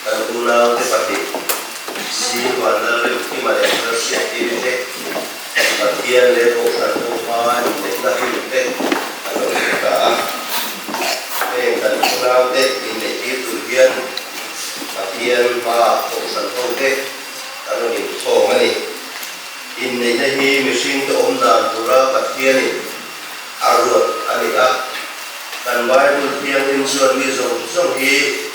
Kan unaute pahnih, Sihvan Lalremkima leh Lalhriatiri te, Pathian leh Kohhran ho hmaa inneihna hun te an lo thleng ta a. Heng kan unaute inneihtir tur hian Pathian hmaa Kohhran ho te kan rawn inkhawm a ni. Inneihna hi mihringte awm dan tura Pathianin a ruat a ni a. Kan Bible thianghlim chuan mi zawng zawng hi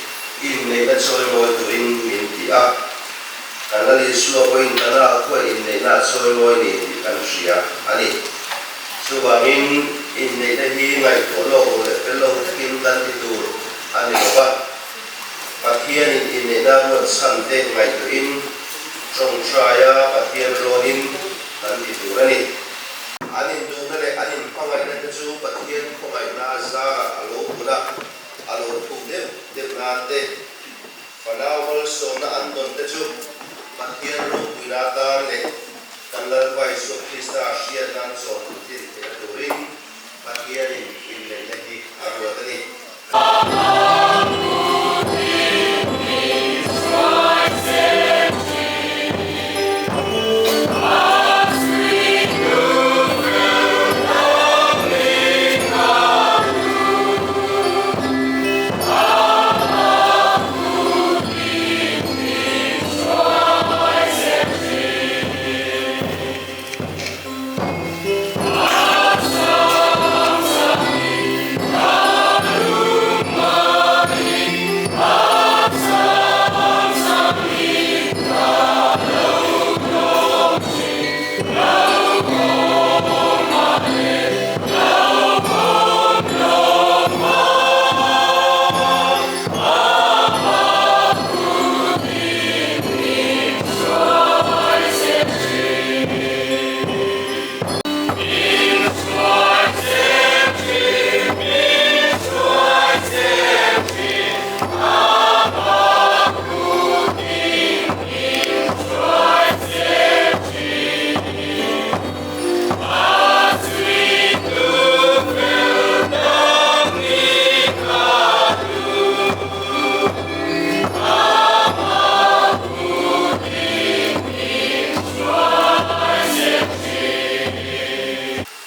inneihna chawimawi turin min ti a. Kan Lal Isua pawhin kan ralkhuah inneihna a chawimawi ni tih kan hria a ni. Chuvangin inneihna hi ngaihtuah lawk lo leh fel lo takin kan ti tur a ni lo va. Pathianin inneihna ruat chhan te ngaihtuahin tawngtaia Pathian rawnin kan ti tur a ni. An induhna leh an inhmangaihna te chu Pathian khawngaihna zarah a lo pun a, a lo thuk deuh deuh nan te, Fanau malsawmna an dawn te chu Pathian ropuina atan leh kan Lalpa Isua Krista hriat nan chawn tlin theihna turin Pathianin inneihna hi a ruat a ni.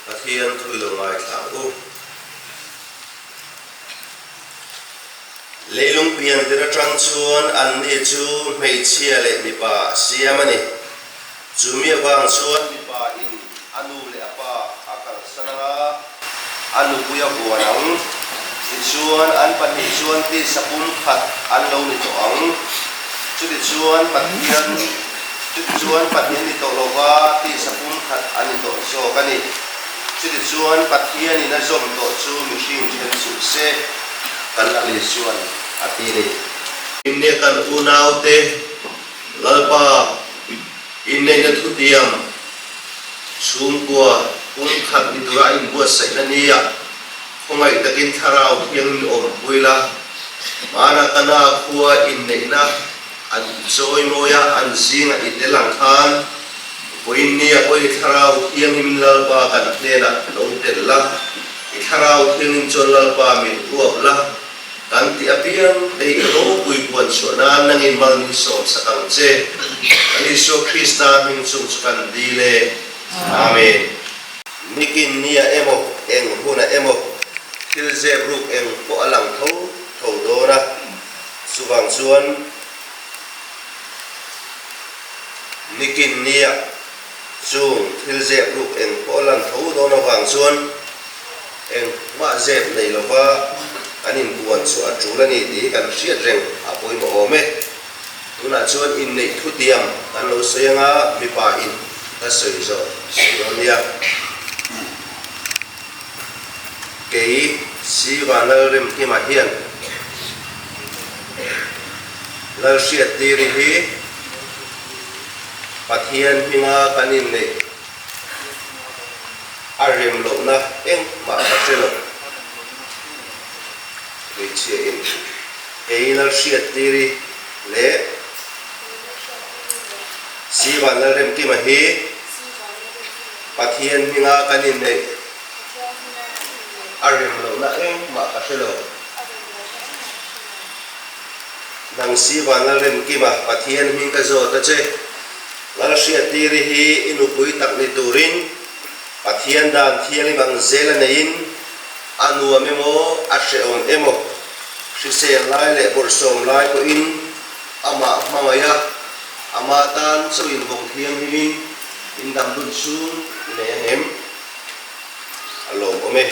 Pathian thu i lo ngaithla ang u. Leilung piantir atang chuan anni chu hmeichhia leh mipa a siam a ni. Chumi avang chuan mipa in a nu leh a pa a kalsan ang a, a nupui a vuan ang. Tichuan an pahnih chuan tisa pum khat an lo ni tawh ang. Chutichuan Pathian chutichuan pahnih a ni tawh lova tisa pum khat a ni tawh zawk a ni. Chutichuan Pathianin a zawm tawh chu mihring then suh se, kan Ali chuan a ti ni. Inne kan unaute Lalpa inneihna thutiam chhungkua pumkhat ni tura a inbuatsaihna nia khawngaih takin Thlarau Thianghlim awmpui la, hmana kana khua inneihna an chawimawi a, an zingah i tel ang khan vawiin nia pawh i Thlarau Thianghlim Lalpa kan hnenah lo tel la, i Thlarau Thianghlim chuan Lalpa min uap la. Kan tih apiang te hi ropui puan chhuah nan nangin mal min sawm sak ang che. Kan Isua Krista hming chung chu kan dil e. Amen. Nikin nia emaw, eng hunah emaw, thil zep ruk eng pawh a lang tho tho dawn a. Chuvang chuan nikin nia chung thil zep ruk eng pawh a lan tho dawn avang chuan, Engmah zep nei lova kan inbuan chu a tul a ni tih hi kan hriat reng a pawimawh awm e. Tunah chuan inneih thutiam kan lo sawi anga mipa in ka sawi zawh sawi dawn nia. Kei Siva Lalremkima hian Lalhriattiri hi Pathian hminga kan inneih A rem lohna engmah ka hre lo. Hmeichhia in kei Lalhriattiri leh Sivan Lalremkima hi Pathian hminga kan inneih a rem lohna engmah ka hre lo. Nang si van Lalremkima Pathian hming ka zawt a che. Lalhriattiri hi i nupui tak ni turin Pathian dan thianghlim ang zel a neiin a nuam emaw a hrehawm emaw hrisel lai leh bawrhsawm lai pawhin amah hmangaih a, ama tan chauh invawng thianghlimin indam dun chhung i nei ang em? A lawmawm e.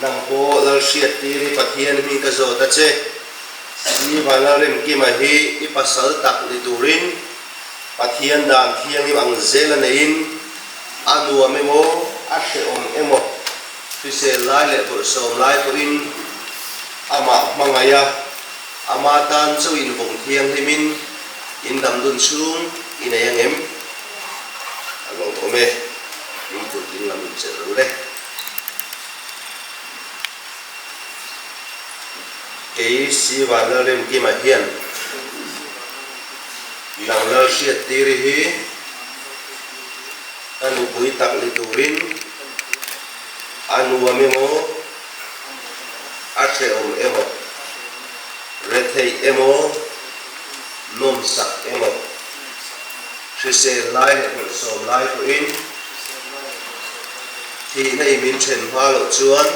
Nang pawh Lalhriattiri Pathian hming ka zawt a che. Si Vanlalremkima hi i pasal tak ni turin Pathian dan thianghlim ang zel a neiin a nuam emaw a hrehawm emaw hrisel lai leh bawrhsawm lai pawhin amah hmangaih a, ama tan chauh invawng thianghlimin indam dun chhung i nei ang em? A lawmawm e, in kut ding lam inchelh ru le. Kei si Vanlalremkima hian nang Lalhriattiri hi ka nupui tak ni turin a nuam emaw, a hrehawm emaw, retheih emaw, nawmsak emaw, hrisel lai leh bawlhsawm lai pawhin thihna i min then hma loh chuan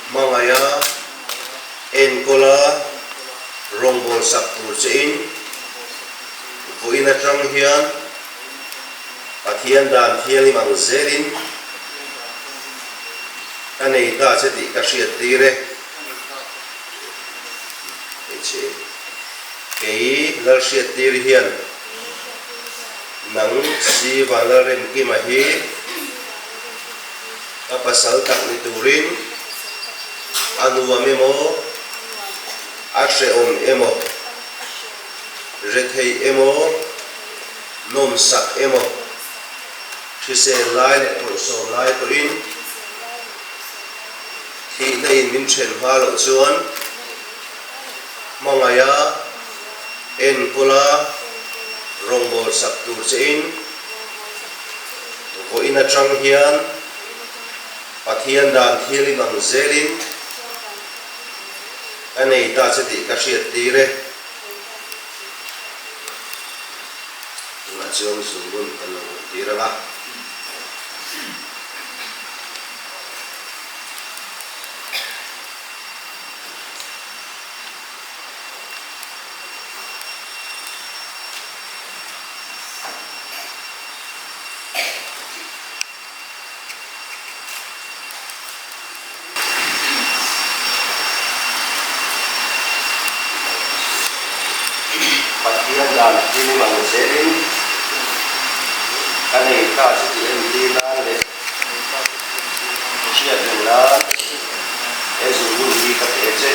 Hmangaiha enkawla rawngbâwl sak tûr chein vawiin aṭang hian Pathian dan thianghlim ang zêlin ka nei ta che tih ka hriattîr e. Hmeichhe, kei Lalhriattîr hian nang si Vanlalremkima hi Ka pasal tak ni turin a nuam emaw, a hrehawm emaw, retheih emaw, nawmsak emaw, hrisel lai leh bawlhsawm lai pawhin thihna in min then hma loh chuan hmangaiha enkawla rawngbâwl sak tur chein Vawiin atang hian Pathian dan thianghlim ang zelin ka nei ta che tih ka hriat tir e. Tunah chuan zungbun kan lo hmuh tir ang a. Pathian dan hlim ang zelin ka nei ta chu tih entir nan leh hriat reng nan he zungbun hi ka pe che.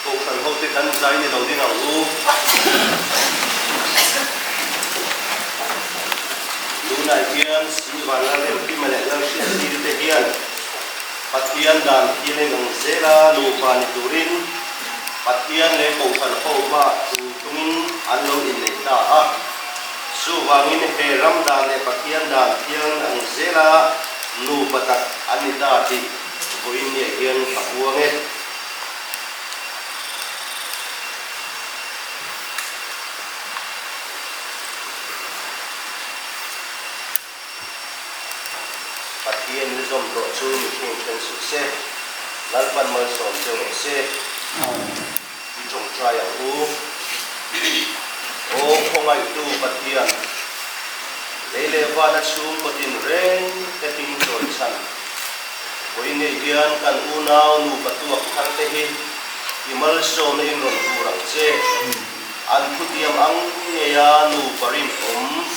Kohhran hote kan zai ni lo ding ang u. Tunah hian Sivan Lalremkima leh Lalhriattir te hian Pathian dan thil eng ang zela nupa ni turin Pathian leh Kohhran ho hma thu tumin an lo inneih ta a. Chuvangin he ram dan leh Pathian dan thiang ang zela nupa tak an ni ta tih vawiin niah hian ka puang e. Pathian ni zawm tawh chu mihring then suh se, Lalpan malsawm che rawh se. I tawngtai ang u. Aw khawngaihtu Pathian, lei leh vana chhungkaw tin reng te hming chawi chhan. Vawi nei hian kan unau nupa tuak thar te hi i malsawmna in rawn vur ang che. An thutiam ang ngeia nupa rinawm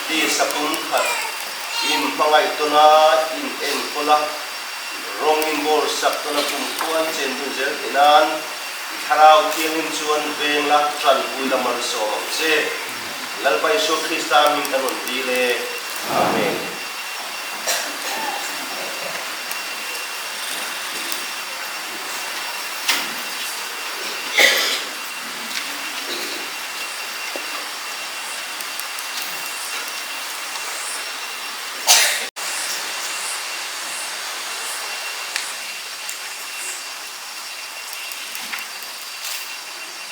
tisa pum khat in hmangaih tawna in enkawl a, rawng in bawl sak tawna pum khuan chen dun zel theih nan i Thlarau Thianghlim chuan veng la tanpui la malsawm ang che. Lalpa Isua Krista hming kan rawn dil e. Amen.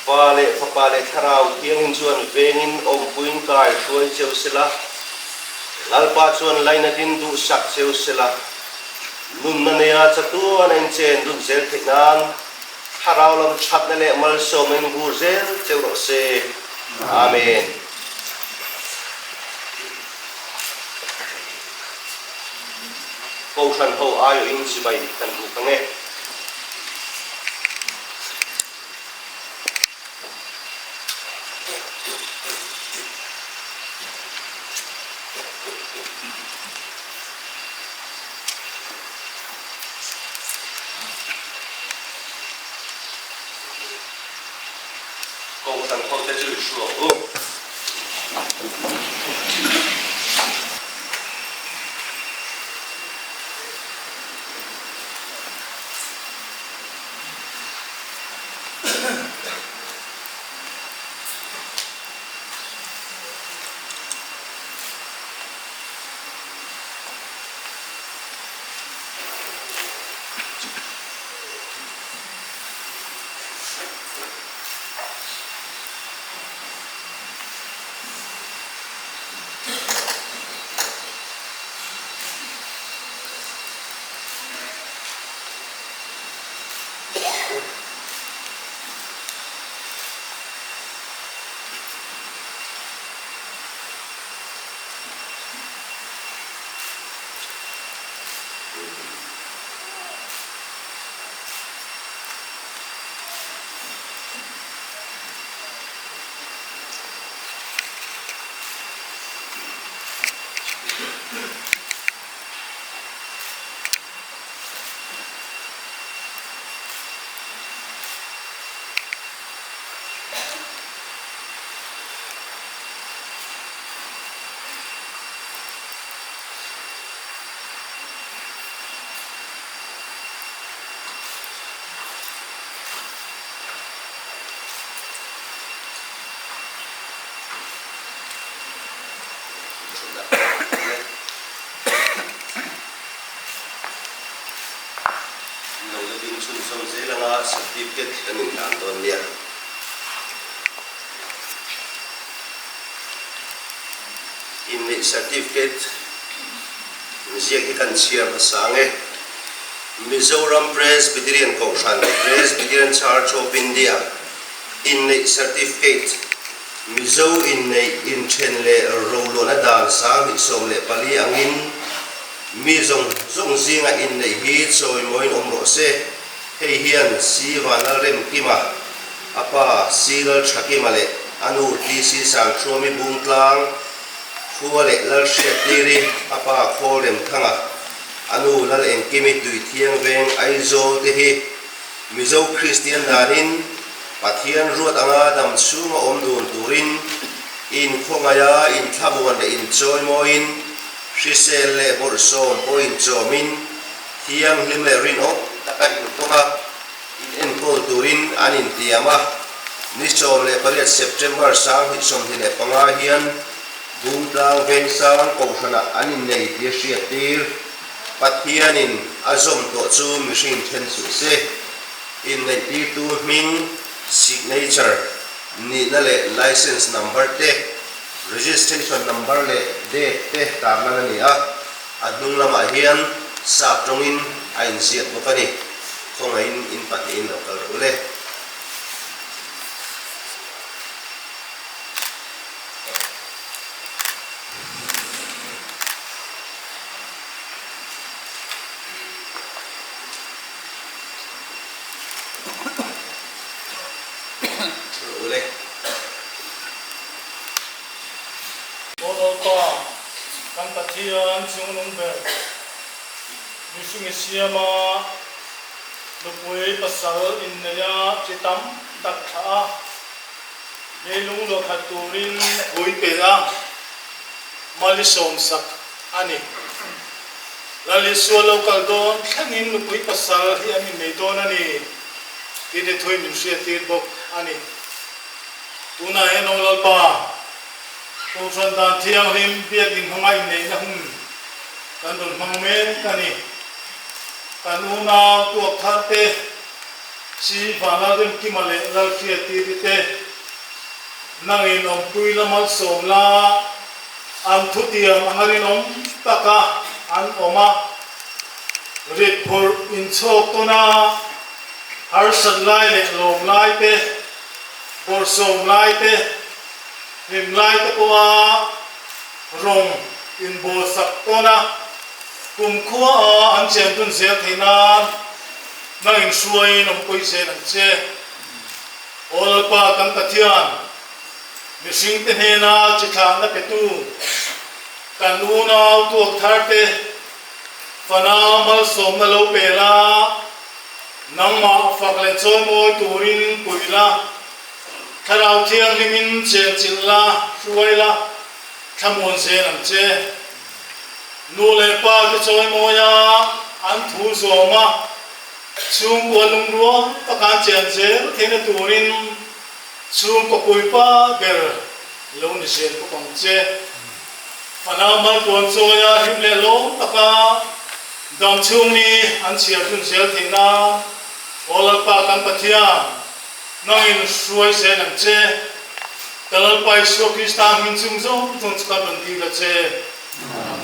Pa leh Fapa leh Thlarau Thianghlim chuan vengin awmpuiin kai hruai cheu sela, Lalpa chuan lainatin duhsak cheu sela, nunna neia chatuan a inchen dun zel theih nan Thlarau lam thatna leh malsawmna in vur zel cheu rawh se. Amen. Kohhran ho aiawhin chibai kan buk ang e. Kohhran hote chu i hruak u. Lo la ding chhunzawm zel anga certificate kan inhlan dawn nia. Inneih certificate ziak hi kan chhiar hmasa ang e. Mizoram Presbyterian Kohhran, Presbyterian Church of India, inneih certificate, Mizo inneih inthen leh roluahna dan 2014 angin mi zawng zawng zinga inneih hi chawimawiin awm rawh se. Hei hian Si Vanlalremkima, a pa Si Lalthakima leh a nu TC Sangthuami Bungtlang khua leh Lalhriattiri, a pa Khawlremthanga, a nu Lalengkimi Tuithiang Veng Aizawl te hi Mizo Kristian danin Pathian ruat anga dam chhunga awm dun turin inkhawngaia inthlamuan leh inchawimawiin hrisel leh bawrhsawm pawh inchawmin thianghlim leh rinawm taka inhawng a, inenkawl turin an intiam a. Ni 18 September 2025 hian Bungtlang Vengsang Kohhranah an innei tih a hriattir. Pathianin a zawm tawh chu mihring then suh se. Inneihtirtu hming, signature, nihna leh license number te, registration number leh date te tarlan a ni a, a hnung lamah hian sap tawngin a inziak bawk a ni. Khawngaihin in pahnihin lo kal rawh u le. Aw Lalpa, kan Pathian chungnung ber, mihring i siam a, nupui pasal inneia chi tam tak thlah a, leilung luahkhat turin pui pe a, mal i sawmsak a ni. Lal Isua lo kal dawn thlengin nupui pasal hi an innei dawn a ni tih te thuin min hriattir bawk a ni. Tunah hian aw Lalpa, Kohhran dan thianghlim biakin hmanga inneihna hun kan rawn hmang mek a ni. Kan unau tuak thar te. C Vanlalremkima leh Lalhriatiri te nangin awmpui la malsawm la, an thutiam anga rinawm taka an awm a, rit phurh inchhawk tawn a, harsat lai leh lawm lai te, bawrhsawm lai te, hlim lai te pawha rawng inbawlsak tawn a, kumkhua a an chen dun zel theih nan nangin hruaiin awmpui zel ang che. Aw Lalpa kan Pathian, mihringte hnena chi thlahna petu, kan unau tuak thar te fanau malsawmna lo pe la, nangmah fak leh chawimawi turin puih la, Thlarau Thianghlimin chenchilh la, hruai la, thlamuan zel ang che. Nu leh pa te chawimawi a, an thu zawm a, Chhungkua lungrual taka an chen zel theihna turin chhungkaw puipa ber lo ni zel bawk ang che. Fanau maltuan chawia hlim leh lawm taka dam chhung ni an chhiar dun zel theih nan Aw Lalpa kan Pathian, nangin hruai zel ang che. Ka Lalpa Isua Krista hming chung zawng zawng chu kan rawn dil a che. Amen.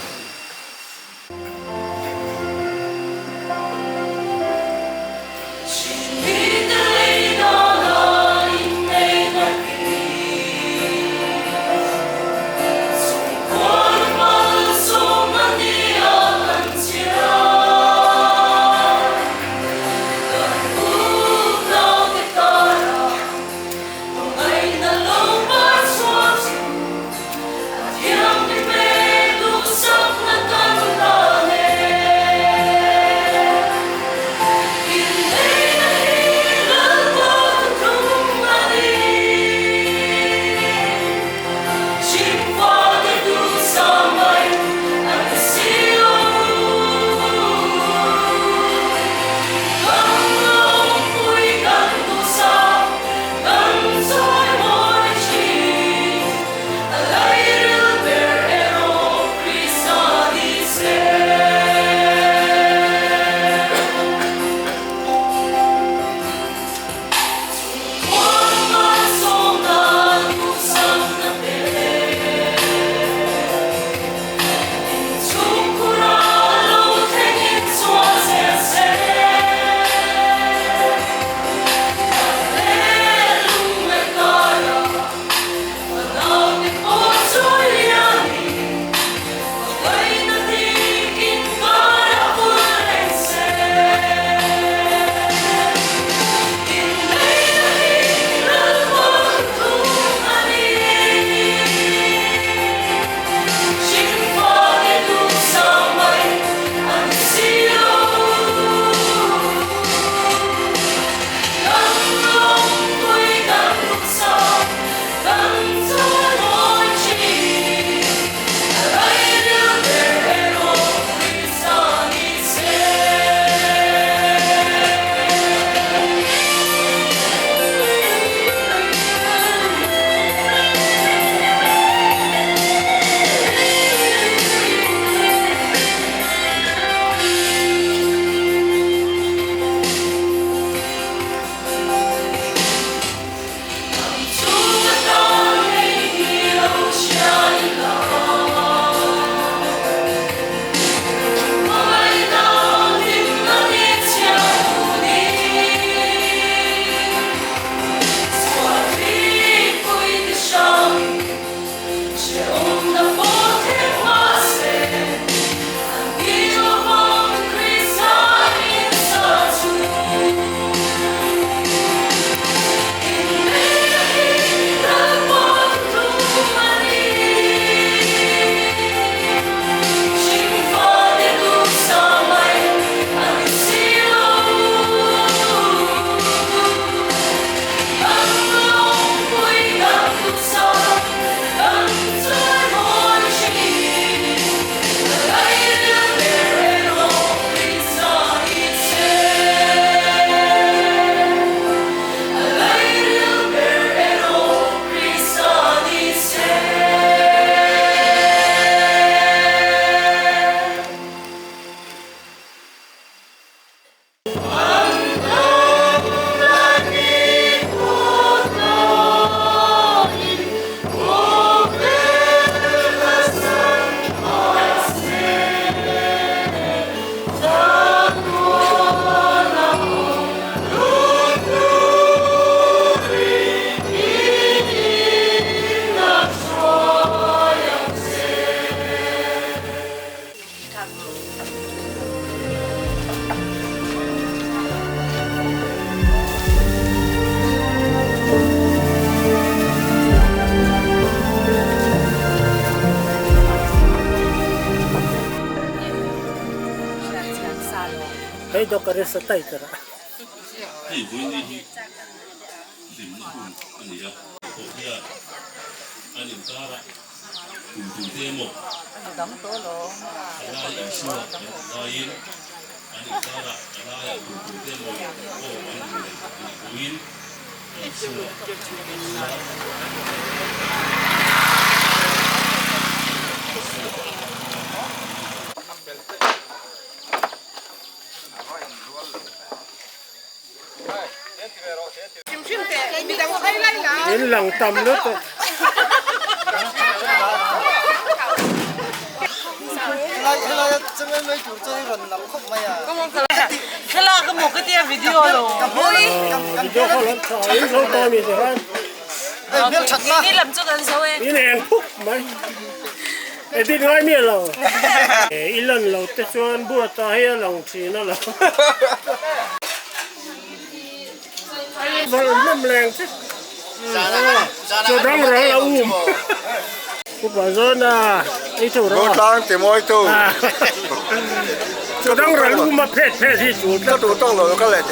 Hei vawiin hi hlimna hun a ni a. Pawh hian an inkarah kum tute emaw a lai Isua kan tih laiin an inkarah a laiah kum tute emaw pawh an inneih a nih pawhin Isua chuan In lang tam lutuk. Video kha lan tha in zo ta mi te khan. In eng phuk mai. Edit ngai miah lo. I lan lo te chuan buata hi a lang thin a lo. Valh hnem leng che. Chaw dang ral a um. Upa zawn a ei tho rawh. Rotlang ti mawi tu. Chaw dang ral um a phet phet hi tul tlat. Ka duh tawk lo ka leh.